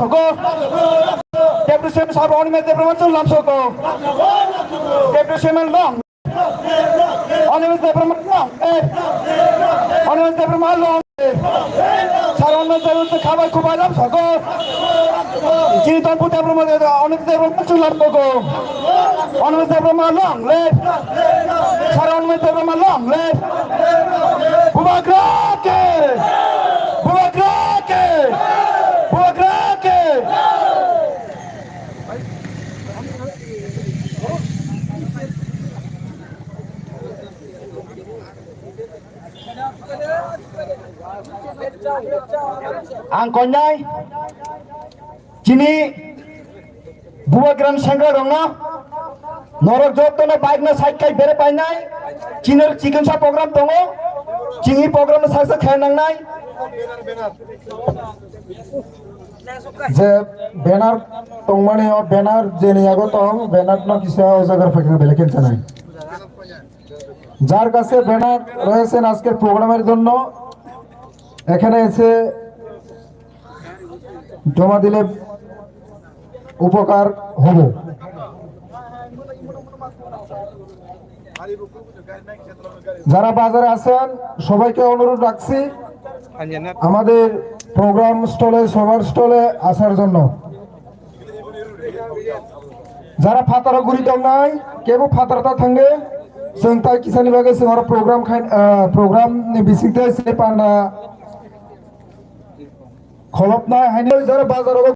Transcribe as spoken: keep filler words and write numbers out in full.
Go. Deputy C M Sir Animesh Debbarma chwng lamsogo. Deputy C M long. Animesh Debbarma long. Eh. Animesh Debbarma long. Sir Animesh Debbarma khabai khubai lamsogo. Chini Tongphu Debbarma, Animesh Debbarma chwng lamsogo. Animesh Debbarma long live. Sir Animesh Debbarma long live. Bubagra ke! Bubagra ke! Bubagra ke! Ang konyai. Chini Bubagrani sengkrak rokno norok jotono bike no side khai bere painai. Chini chikon sa program tongo. Chini program no saksa khe nangnai. Je banner tongmani o banner jeni yago tong banner no kisa o jagar phai belek chanai. যার কাছে ব্যানার রয়েছেন আজকের প্রোগ্রামের জন্য, এখানে এসে জমা দিলে উপকার হব। যারা বাজারে আছেন সবাইকে অনুরোধ রাখছি আমাদের প্রোগ্রাম স্টলে, সভার স্টলে আসার জন্য। Jara phataro guri tongnai, kebo phataro ta thangde, chwng tai kisani bagwi chwng oro program khai, ah, program ni bisingtwi se panda kholopnai haino jara bazaro